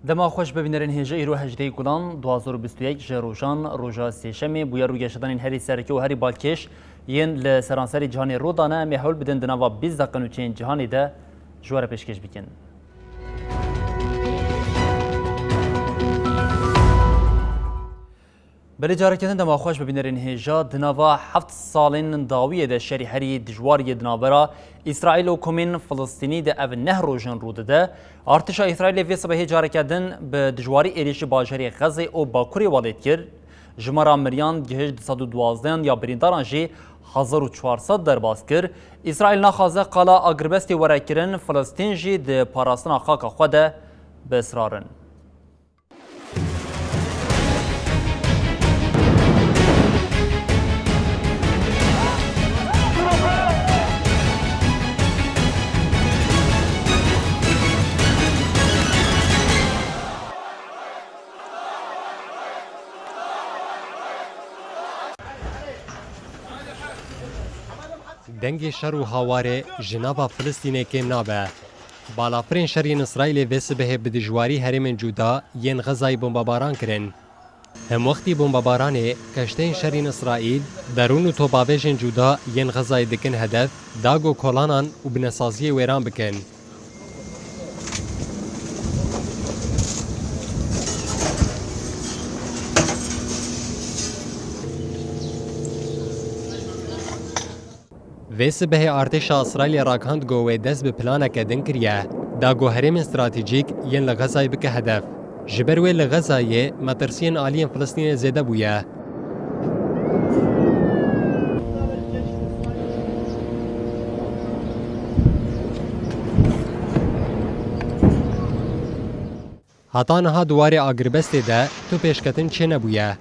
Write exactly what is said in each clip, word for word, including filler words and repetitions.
Dema xweş bibînerên hêja, îro hejdehê Gulan du hazar û bîst û yek ji rojan roja sêşemê bûye. Rûgeşedanên herî sereke û herî balkêş yên li seranserê cîhanê rû dane. Em ê hewl bidin di nava bîst deqe nûçeyên cîhanê de ji we re pêşkêş bikin. Belê, careke din dema xweş bibînerên hêja. Di nava heft salên dawiyê de şerî herî dijwar yê di navbera Îsraîl û komên Filistînî de ev neh rojin rû dide. Artêşa Îsraîlê vê sibehê careke din bi dijwarî êrîşî bajarê Xezê û Bakurê welêt kir. Jimara miriyan gihişt du sed û duwazdeh ya birîndaran jî hezar û çar sed derbas kir. Îsraîl naxwaze qala agirbestê were kirin, Filistîn jî di parastina xaka xwe de bi israr in. Dengê şer û hawarê ji nava Filistînê kêm nabe. Balafirên şer yên Îsraîlê vê sibehê bi dijwarî herêmên cuda yên Xezayê bombebaran kirin. Hemwextî bombebaranê, keşteyên şer yên Îsraîl, derûn û topbavêjên cuda yên Xezayê dikin hedef, da ku kolanan û binesaziyê wêran bikin. Vê sibehê artêşa Îsraîlê ragihand ku wê dest bi planeke din kiriye, da ku herêmên stratejîk yên li Xezayê bike hedef. Ji ber wê li Xezayê metirsiyên aliyên Filistînê zêde bûye. Heta niha di warê agirbestê de tu pêşketin çênebûye.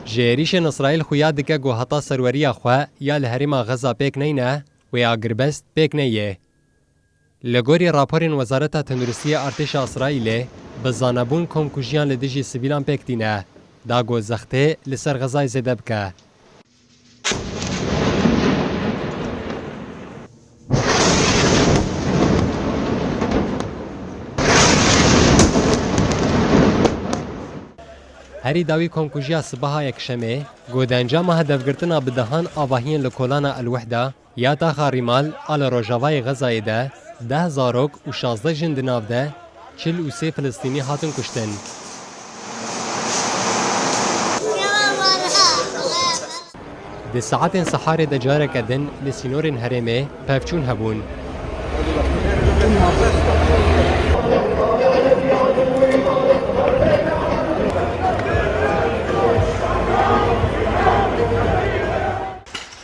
Ji êrîşên Îsraîl xuya dike ku heta serweriya xwe ya li herêma Xeza pêk neyne, wê agirbest pêk neyê. Li gorî raporên Wezareta Tenduristiyê Artêşa Îsraîlê, bi zanebûn komkujiyan li dijî sivîlan pêk tîne, da ku zextê li ser Xezayê zêde bike. Herî dawî komkujiya sibeha Yekşemê, ku di encama hedefgirtina bi dehan avahiyên li kolana El Wehda ya taxa Rîmal a li rojavayê Xezayê de deh zarok û şazdeh jin di nav de çil û sê Filistînî hatin kuştin. Di saetên siharê de careke din li sînorên herêmê pevçûn hebûn.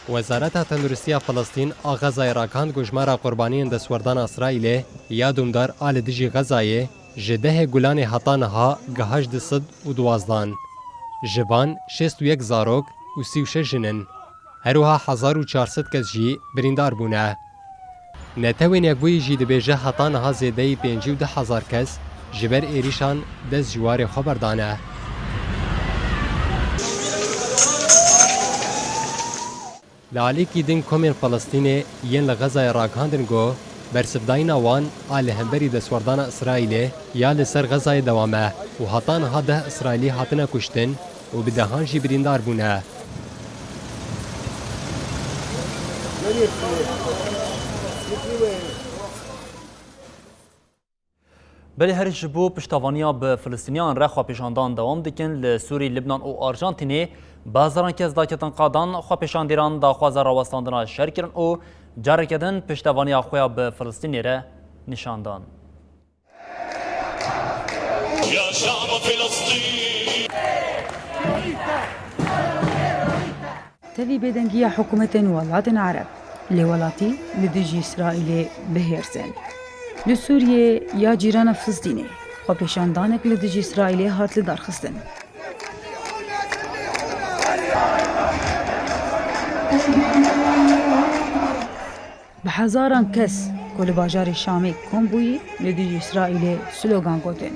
Wezareta Tenduristiya Filistîn a Xezayê ragihand ku jimara qurbaniyên destwerdana Îsraîlê ya dûmdar a li dijî Xezayê ji dehê Gulanê heta niha gihişt du sed û duwazdan. Ji van şêst û yek zarok û sî û şeş jin in. Her wiha hezar û çar sed kes jî birîndar bûne. Netewên Yekbûyî jî dibêje heta niha zêdeyî pêncî û du hezar kes ji ber êrîşan dest ji warê xwe berdane. Li alîkî din komên Filistînê yên li Xezayê ragihandin ku bersivdayîna wan a li hemberî destwerdana Îsraîlê ya li ser Xezayê dewam e û heta niha deh Îsraîlî hatine kuştin û bi dehan jî birîndar bûne. Belê her ji bo piştevaniya bi Filistîniyan re xwepêşandan dewam dikin. Li Sûrî, Libnan û Arjantînê bi hezaran kes daketin qadan. Xwepêşandêran daxwaza rawestandina şer kirin û careke din piştevaniya xwe ya bi Filistînê re nîşan dan. Tevî bêdengiya hikûmetên welatên Ereb lê welatî li dijî Îsraîlê bihêrzin. Li Sûriyê ya cîrana Filistînê, xwepêşandanek li dijî Îsraîlê hat lidarxistin. Bi hezaran kes ku li bajarê Şamê kom bûyî, li dijî Îsraîlê slogan gotin.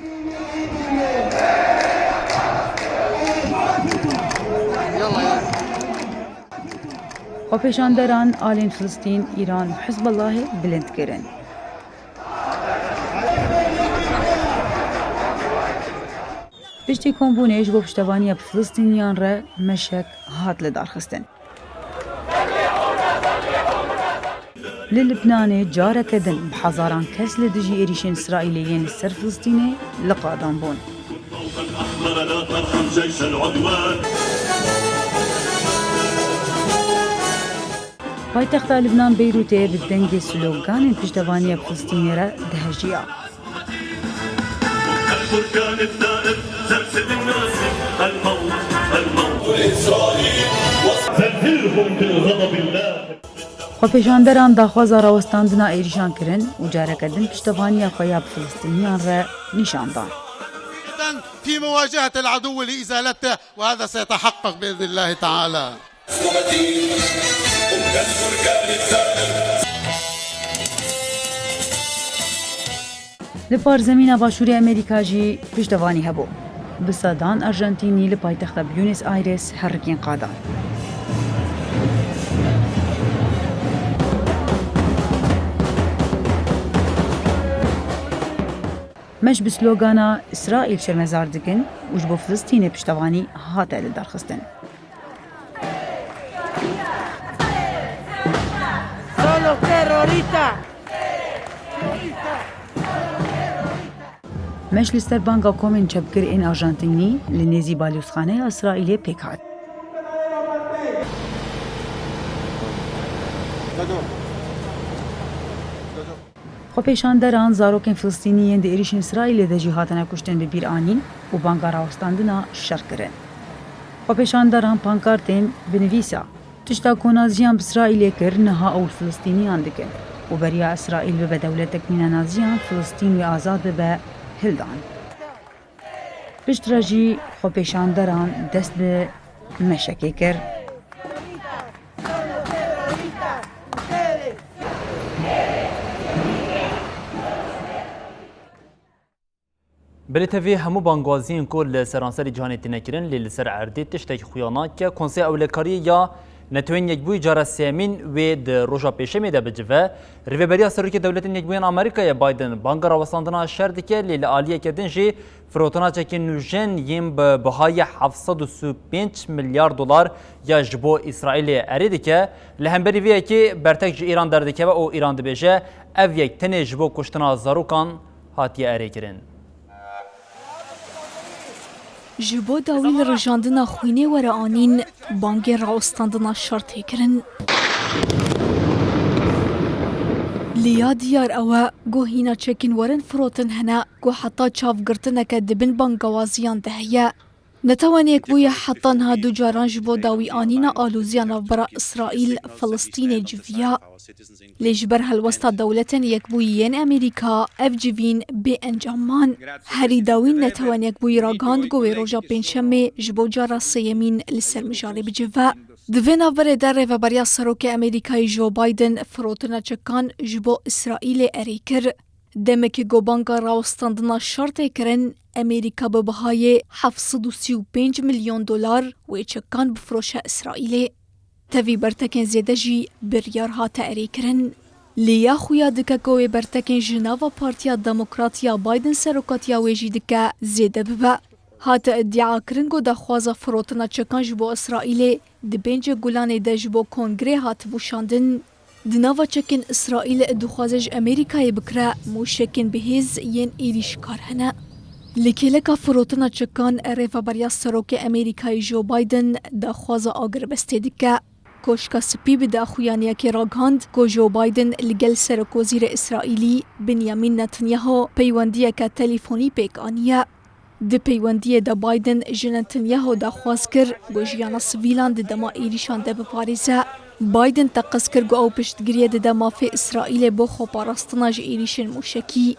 Xwepêşanderan alên Filistîn, Îran û Hizbullahê bilind kirin. Piştî kombûnê ji bo piştevaniya bi Filistîniyan re meşek hat lidarxistin. Li Libnanê careke din bi hezaran kes li dijî êrîşên Îsraîlê yên li ser Filistînê li qadan bûn. Paytexta Libnan Beyrûtê bi dengê sloganên piştevaniya Filistînê re dihejiya. Xwepêşanderan daxwaza rawestandina êrîşan kirin û careke din piştevaniya xwe ya bi Filistîniyan re nîşan dan. في مواجهة العدو لإزالته، وهذا سيتحقق بإذن الله تعالى. Li parzemîna Başûrê Amerîka jî piştevanî hebû. Bi sedan Arjantînî li paytexta Buenos Aires herikên qadan. Meş bi slogana "Îsraîl şermezar dikin" û "Ji bo Filistînê piştevanî" hate lidarxistin. Solo terrorista! Meş li ser banga komên çepgir ên Arjantînî li nêzî balyozxaneya Îsraîlê pêk hat. Xwepêşanderan zarokên Filistînî yên di êrîşên Îsraîlê de jî hatine kuştin bi bîr anîn û banga rawestandina şer kirin. Xwepêşanderan pankartên bi nivîsa "Tişta ku naziyan bi Îsraîlê kir, niha ew li Filistîniyan dikin û beriya Îsraîl bibe dewletek mîna naziyan, Filistîn wê azad bibe" hildan. Piştre jî xwepêşanderan dest bi meşekê kir. Belê tevî hemû bangwaziyên ku li seranserî cîhanê tîne kirin, lê li ser erdê tiştek xuya nake. Konseya Ewlekariyê ya Netewên Yekbûyî cara sêyemîn wê di roja Pêşemê de bicive. Rêveberiya Serokê Dewletên Yekbûyî yên Amerîkayê Biden banga rawestandina şer dike, lê li aliyeke din jî firotina çekên nûjen yên bi bihayê heft sed û sî û pênc milyar dolar ya ji bo Îsraîlê erê dike. Li hemberî vê yekê bertek ji Îran derdikeve û Îran dibêje, ev yek tenê ji bo kuştina zarokan hatiye erêkirin. Ji bo dawî li rijandina xwînê were anîn, bangên rawestandina şer tê kirin. Lê ya diyar ew e ku hîna çekên werin firotin hene ku heta çavgirtineke di bin bangewaziyan de heye. Netewên Yekbûyî heta niha du caran ji bo dawî anîna aloziya navbera Îsraîl, Filistînê civiya. Lê ji ber helwesta Dewletên Yekbûyî yên Amerîka ev civîn bê encam man. Herî dawîn Netewên Yekbûyî ragihand ku wê roja Pêncşemê ji bo cara sêyemîn li ser mijarê bicive. Di vê navberê de Rêveberiya Serokê Amerîkayê Joe Biden firotina çekan ji bo Îsraîlê erê kir. Demekê ku banga rawestandina şer tê kirin, Amerîka bi bihayê heft sed û sî û pênc milyon dolar wê çekan bifiroşe Îsraîlê. Tevî bertekên zêde jî biryar hate erêkirin. Lê ya xuya dike ku wê bertekên ji nava Partiya Demokrat ya Biden serokatiya wê jî dike zêde bibe. Hate îdiakirin ku daxwaza firotina çekan ji bo Îsraîlê di pêncê Gulanê de ji bo Kongrê hatibû şandin. Di nava çekên Îsraîl dixwaze ji Amerîkayê bikire, mûşekên bihêz yên êrîşkar hene. Li kêleka firotina çekan, Rêveberiya Serokê Amerîkayê Joe Biden daxwaza agirbestê dike. Koşka Spî bi daxuyaniyekê ragihand ku Joe Biden li gel Serokwezîrê Îsraîlî Benjamin Netanyahu peywendiyeke telîfonî pêk aniye. Di peywendiyê de Biden ji Netanyahu daxwaz kir ku jiyana sivîlan di dema êrîşan de biparêze. Biden teqez kir ku ew piştgiriyê dide mafê Îsraîlê bo xweparastina ji êrîşên mûşekî.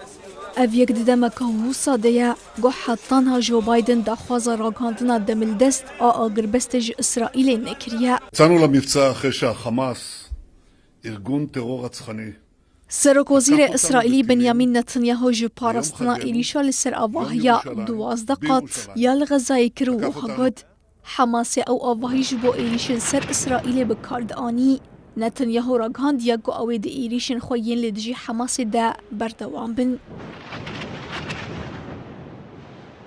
Ev yek di demeke wisa de ye ku heta niha Joe Biden daxwaza ragihandina demildest a agirbestê ji Îsraîlê nekiriye. יצאנו למבצע אחרי שהחמאס, ארגון טרור רצחני, Serokwezîrê Îsraîlî Benyamin Netanyahu ji parastina êrîşa li ser avahiya duwazdeh qat ya li Xezayê kir û wiha got, Hamasê ew avahî ji bo êrîşên ser Îsraîlê bi kar dianî. Netanyahu ragihandiye ku ew ê di êrîşên xwe yên li dijî Hamasê de berdewam bin.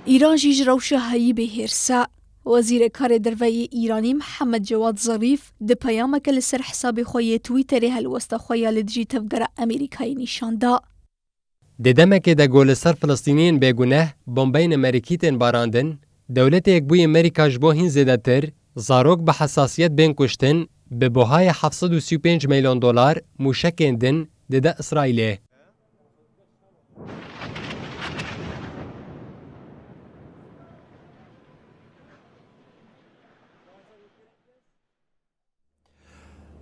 Îran jî ji rewşa heyî bêhêrs e. Wezîrê Karê Derve yê Îranî Mihemed Cewad Zarîf di peyameke li ser hesabê xwe yê Twitterê helwesta xwe ya li dijî tevgera Amerîkayê nîşan da. Di demekê de ku li ser Filistîniyên bêguneh bombeyên Amerîkî tên barandin, Dewletê Yekbûyî Amerîka ji bo hîn zêdetir zarok bi hesasiyet bên kuştin, bi buhayê heft sed û sî û pênc milyon dolar mûşekên din dide Îsraîlê.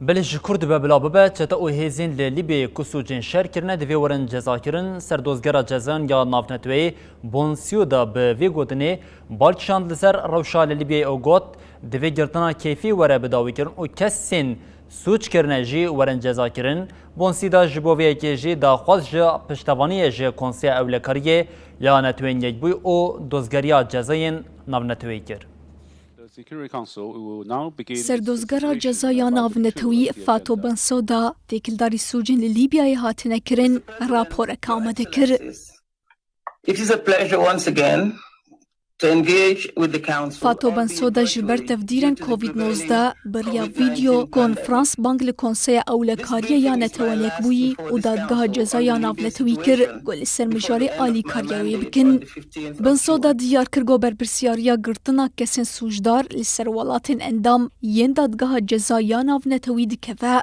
Belê ji kur dibe bila bibe, çete û hêzên li Lîbyayê ku sûcên şer kirine divê werin cezakirin. Serdozgera Cezayan ya Navneteweyê Bonsioda bi vê gotinê bal kişand li ser rewşa li Lîbyayê û got, divê girtina keyfî were bidawîkirin û kesên sûc kirine jî werin cezakirin. Bonsiyoda ji bo vê yekê jî daxwaz ji piştevaniyê ji Konseya Ewlekariyê ya Neteweyên Yekbûyî û Dozgeriya Cezayên Navneteweyî kir. Serdozgera Ceza ya Navnetewî Fato Bensoda, têkildarî sûcên li Lîbyayê hatine kirin, raporek amade kir. It is a pleasure once again to engage with the Council. Fato Bensoda ji ber tevdîrên Covid nozdeh bi riya vîdeo konferans bang li Konseya Ewlekariyê ya Netewên Yekbûyî û Dadgeha Ceza ya Navnetewî kir ku li ser mijarê alîkariya wê bikin. Bensoda diyar kir ku berpirsyariya girtina kesên sûcdar li ser welatên endam yên Dadgeha Ceza ya Navnetewî dikeve.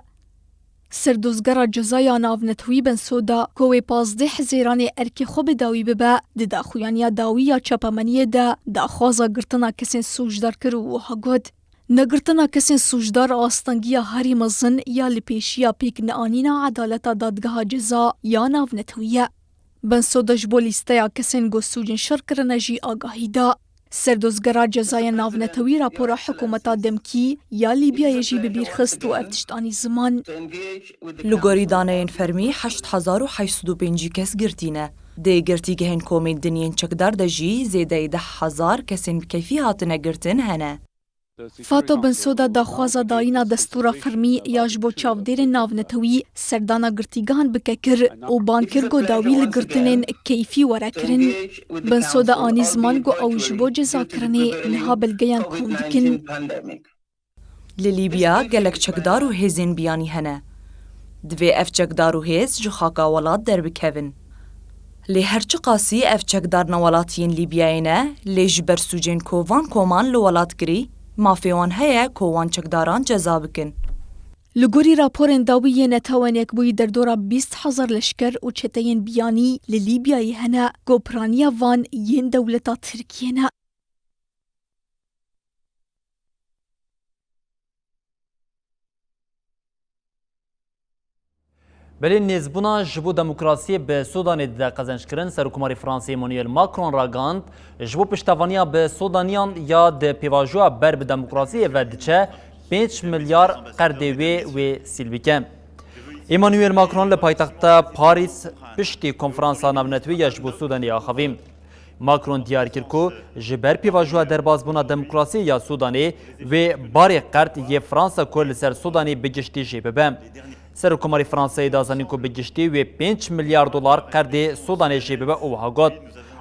Serdozgera Ceza ya Navnetewî Bensoda, ku wê pazdeh Hezêranê erkê xwe bi dawî bibe, di daxuyaniya dawî ya çapemeniyê de daxwaza girtina kesên sûcdar kir û wiha got, Negirtina kesên sûcdar astengiya herî mezin ya li pêşiya pêk neanîna edaleta Dadgeha Ceza ya Navnetewî ye. Bensoda ji bo lîsteya kesên ku sûcên şer kirine jî agahî da. Serdozgera Cezayên Navnetewî rapora hikûmeta demkî ya Lîbyayê jî bi bîr xist û ev tişt anî ziman. Li gorî daneyên fermî, heşt hezar û heşt sed û pêncî kes girtî ne. Di girtîgehên komên din yên çekdar de jî zêdeyî deh hezar kesên bi keyfî hatine girtin hene. Fato Bensoda daxwaza dayîna destûra fermî ya ji bo çavdêrên navnetewî serdana girtîgehan bike kir û ban kir ku dawî li girtinên keyfî were kirin. Bensoda anî ziman ku ew ji bo cezakirinê niha belgeyan kom dikin. Li Lîbya gelek çekdar û hêzên biyanî hene. Divê ev çekdar û hêz ji xaka welat derbikevin. Lê her çiqasî ev çekdar ne welatiyên Lîbyayê ne, lê ji ber sûcên ku van koman li welat kirî, mafê wan heye ku wan çekdaran ceza bikin. Li gorî raporên dawî yên Netewên Yekbûyî derdora bîst hezar leşker û çeteyên biyanî li Lîbyayê hene ku piraniya van yên dewleta Tirkiyê ne. Belê nêzbûna ji bo demokrasiyê bi Sûdanê dide qezenckirin. Serokkomarê Fransê Emmanuel Macron ragihand, ji bo piştevaniya bi Sûdaniyan ya di pêvajoya ber bi demokrasiyê ve diçe, pênc milyar qerdê wê wê sîl bike. Emmanuel Macron li paytexta Parîs piştî konferansa navnetewî ya ji bo Sûdanê axivî. Macron diyar kir ku ji ber pêvajoya derbasbûna demokrasiyê ya Sûdanê wê barê qerd yê Fransa ku li ser Sûdanê bi giştî jê bibe. Serokkomarê Fransayê da zanîn ku bi giştî wê pênc milyar dolar qerdê Sûdanê jê bibe û wiha got,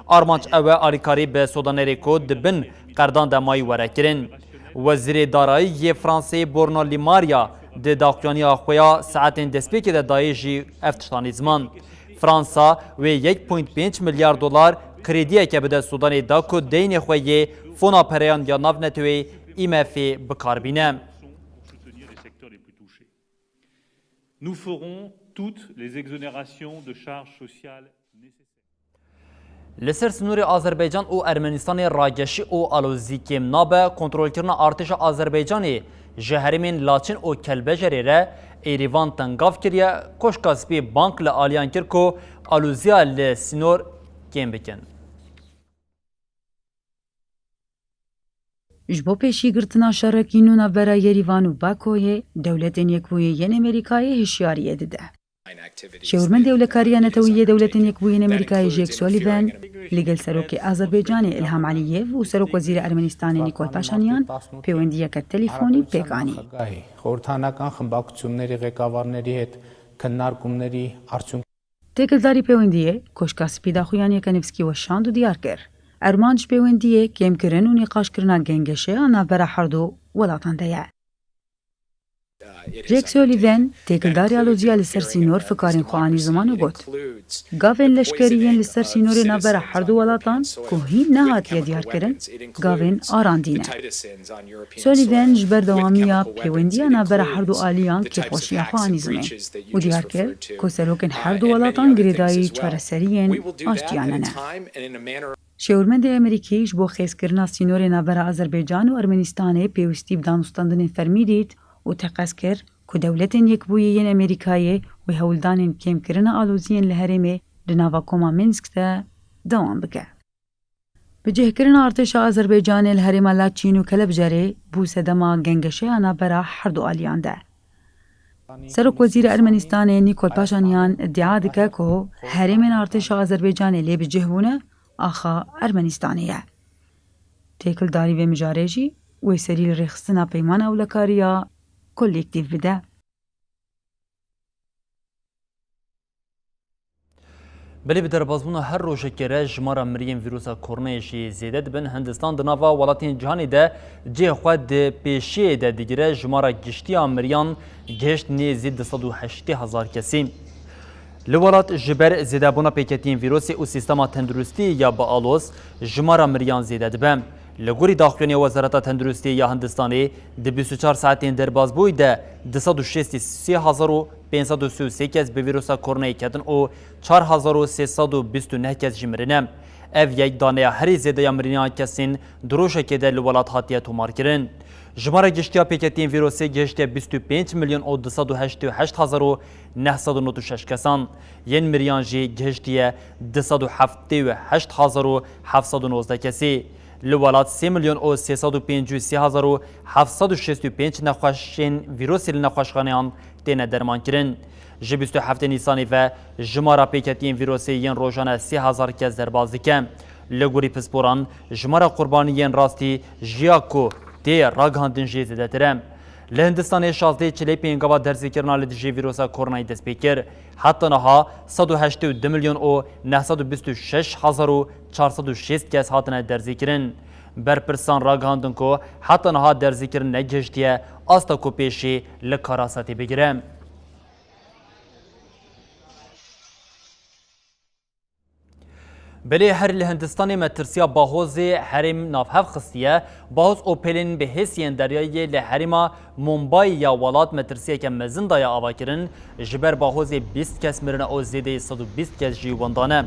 Armanc ew e alîkarî bi Sûdanerê ku di bin qerdan de mayî were kirin. Wezîrê Darayî yê Fransayê Bruno Le Maire ya di daxuyaniya xwe ya saetên destpêkê de dayê jî ev tişt anî ziman. Fransa wê yek point pênc milyar dolar krêdiyeke bide Sûdanê da ku deynê xwe yê Fona Pereyan ya Navneteweyî, I M F'ê, bi kar bîne. Nous ferons toutes les exonérations de charges sociales nécessaires. Li ser sînorê Azerbaycan û Ermenistanê rageşî û alozî kêm nabe, kontrolkirina artêşa Azerbaycanê ji herêmên Laçin û Kelbejerê re Êrîvan tengav kiriye, Koşka Spî bang li aliyan kir ku aloziya li sînor kêm bikin. Ji bo pêşîgirtina şerekî nû navbera Yerîvan û Bakoyê, Dewletên Yekbûyî yên Amerîkayê hişyariyê dide. Şêwirmendê Ewlekariya Netewî yê Dewletên Yekbûyî yên Amerîkayê Jake Sullivan li gel Serokê Azerbaycanê Ilham Aliyev û Serokwezîrê Ermenistanê Nikol Paşanyan pêwendiyeke telîfonî pêk anî. Խորհրդանական խմբակցությունների ղեկավարների հետ քննարկումների արդյունք Têkildarî pêwendiyê Koşka Spî daxuyaniyeke nivîskî weşand û diyar kir. Armanc pêwendiyê kêmkirin û nîqaşkirina gengeşeya navbera herdu welatan de ye. Jake Sullivan, têkildarî aloziya li ser sînor, fikarên xwe anî ziman û got, Gavên leşkerî yên li ser sînorê navbera herdu welatan ku hîn nehatiye diyarkirin, gavên arandî ne. Sullivan ji berdewamiya pêwendiya navbera herdu aliyan kêfxweşiya xwe anî zimên û diyar kir ku serokên herdu welatan girêdayî çareseriyên aştiyan ne. Şêwirmendê Amerîkî ji bo xêzkirina sînorê navbera Azerbaycan û Ermenistanê pêwîstî bi danûstandinên fermî dît û teqez kir ku Dewletên Yekbûyî yên Amerîkayê wê hewldanên kêmkirina aloziyên li herêmê di nava koma Minsk de dewam bike. Bicihkirina artêşa Azerbaycanê li herêma Laçîn û Kelebjerê bû sedema gengeşeya navbera herdu aliyan de. Serokwezîrê Ermenistanê Nikol Paşanyan îdia dike ku herêmên artêşa Azerbaycanê lê bi cih bûne, axa Ermenistanê ye. Têkildarî vê mijarê jî wê serî li rêxistina Peymana Ewlekariya Kolektîf bide. Belê, bi derbazbûna her rojekê re jimara miriyên vîrusa koronayê jî zêde dibin. Hindistan di nava welatên cîhanê de cihê xwe di pêşiyê de digire. Jimara giştî ya miriyan gihişt nêzî du sed û heştê hezar kesî. Li welat ji ber zêdebûna pêketiyên vîrusê û sîstema tenduristî ya bi aloz jimara miriyan zêde dibe. Li gorî daxuyaniyê Wezareta Tenduristiyê ya Hindistanê, di bîst û çar saetên derbazbûyî de du sed û şêstî sê hezar û pênc sed û sî û sê kes bi vîrusa koronayê ketin û çar hezar û sê sed û bîst û neh kes jî mirine. Ev yek daneya herî zêde ya mirîna kesên di rojekê de li welat hatiye tomarkirin. Jimara giştî ya pêketiyên vîrusê gihiştiye bîst û pênc milyon û du sed û heştê û heşt hezar û neh sed û nod û şeş kesan. Yên miriyan jî gihiştiye du sed û heftê û heşt hezar û heft sed û nozdeh kesî. Li welat sê milyon û sê sed û pêncî û sê hezar û heft sed û şêst û pênc nexweşên vîrusê li nexweşxaneyan têne dermankirin. Ji bîst û heftê Nîsanê ve jimara pêketiyên vîrusê yên rojane sê hezar kes derbas dike. Li gorî pisporan, jimara qurbaniyên rastî ji ya ku tê ragihandin jê zêdetir e. Li Hindistanê şazdeh çilê pêngava derzîkirina li dijî vîrusa koronayê dest pê kir. Heta niha sed û heştê û du milyon û neh sed û bîst û şeş hezar û çar sed û şêst kes hatine derzîkirin. Berpirsan ragihandin ku heta niha derzîkirin negihiştiye asta ku pêşî li karasa tê bigire. Belê, her li Hindistanê metirsiya bahozê herêm navhev xistiye. Bahoz û pêlên bi hêsiyên deryayê li herêma Mumbai ya welat metirsiyeke mezin daye avakirin, ji ber bahozê bîst kes mirine û zêdeyî sed û bîst kes jî winda ne.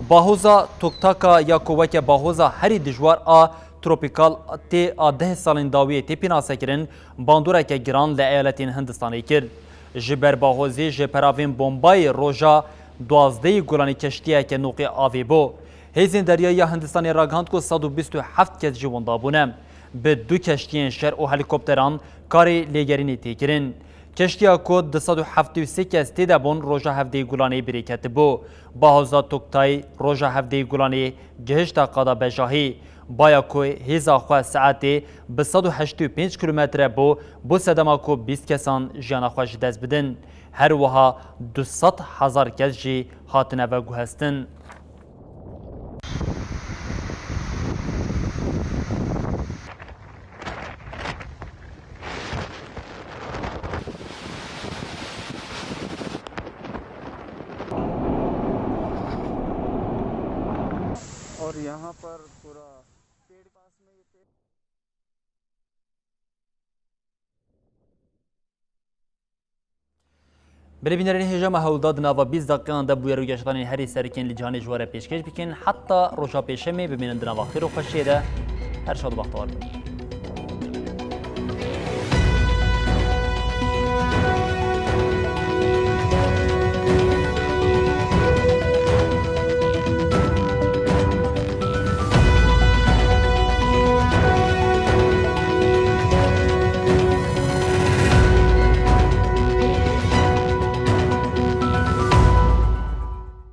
Bahoza Tuktaka ya ku weke bahoza herî dijwar a tropîkal tê a deh salên dawiyê tê pênasekirin, bandoreke giran li eyaletên Hindistanê kir. Ji ber bahozê ji peravên Bombayê roja duwazdehê Gulanê keştiyeke noqê avê bû. Hêzên deryayî ya Hindistanê ragihand ku sed û bîst û heft kes jî winda bûne. Bi du keştiyên şer û helîkopteran karê lêgerînê tê kirin. Keştiya ku du sed û heftê û sê kes tê de bûn roja hevdehê Gulanê birê ketibû. Bahoza Toktay roja hevdehê Gulanê gihişta qada bejahî. Baya ku hêza xwe saetê bi sed û heştê û pênc kilometre bû, bû sedema ku bîst kesan jiyana xwe ji dest bidin. Her wiha du sed hezar kes jî hatine veguhestin. और यहाँ पर पूरा पेड़ पास में ये पेड़ Belê bînerên hêja me hewlda di nava bîst deqîqeyan de bûyer û geşedanên herî serikên li cîhanê ji we re pêşkêş bikin. Heta roja pêşemê bimînin di nava xêr û xweşiyê de. Her şad û bextewar bin.